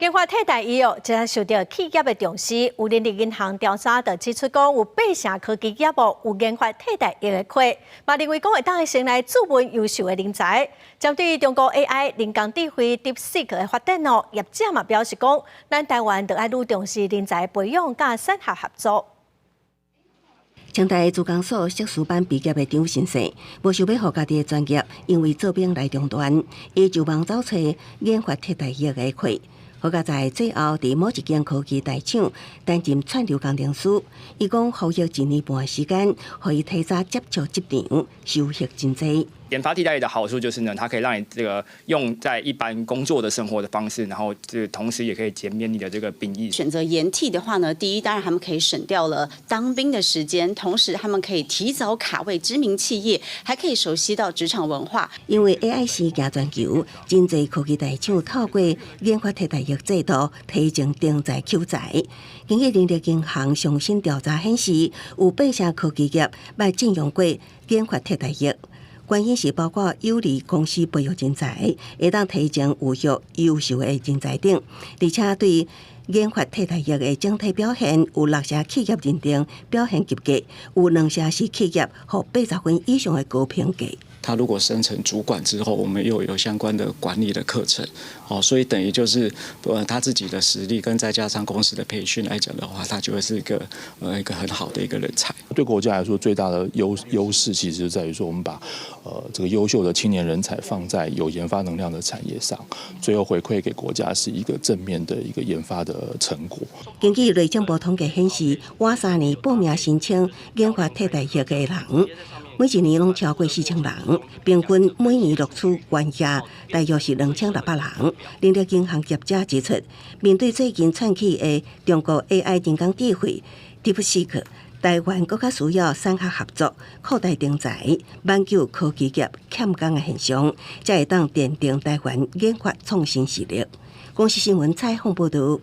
研發替代役哦，正受著企業的重視。有人力銀行調查就指出講，有八成科技業哦有研發替代役的課，嘛認為講會當先來注問優秀的人才。針對中國 AI 人工智慧 DeepSeek 的發展哦，業者嘛表示講，咱台灣著愛愈重視人才培養佮產學合作。清大資工所碩士班畢業的張先生，無想欲予家己的專業，因為做兵來中斷，伊就忙走揣研發替代役的課。好佳哉最後，佇某一間科技大廠擔任串流工程師。伊講，服役一年半時間，予伊提早接觸職場，收穫真濟。研發替代役的好處就是呢，它可以讓你這個用在一般工作的生活的方式，然後這同時也可以減免你的這個兵役。選擇研替的話呢，第一當然他們可以省掉了當兵的時間，同時他們可以提早卡位知名企業，還可以熟悉到職場文化。因為 AI 席捲全球，真濟科技大廠透過研發替代役制度，提前定才求才。根據人力銀行上新調查顯示，有八成科技業捌進用過研發替代役。原因是包括有利公司培育人才，會當提前物色優秀的人才等，而且對研發替代役的整體表現有六成企業認定表現及格，有兩成是企業予80分以上的高評價。他如果升成主管之後，我們又有相關的管理的課程，哦，所以等於就是他自己的實力跟再加上公司的培訓來講的話，他就會是一個很好的一個人才。對國家來說，最大的優勢其實在於說，我們把這個優秀的青年人才放在有研發能量的產業上，最後回饋給國家是一個正面的一個研發的成果。根據內政部統計顯示，過3年報名申請研發替代役的人，每一年攏超過4000人，平均每年錄取關額大約是2600人。人力銀行業者指出，面對最近竄起的中國 AI 人工智慧 DeepSeek，台灣閣較需要產學合作，擴大人才，挽救科技業欠工的現象，才會當奠定台灣研發創新實力。公視新聞採訪報導。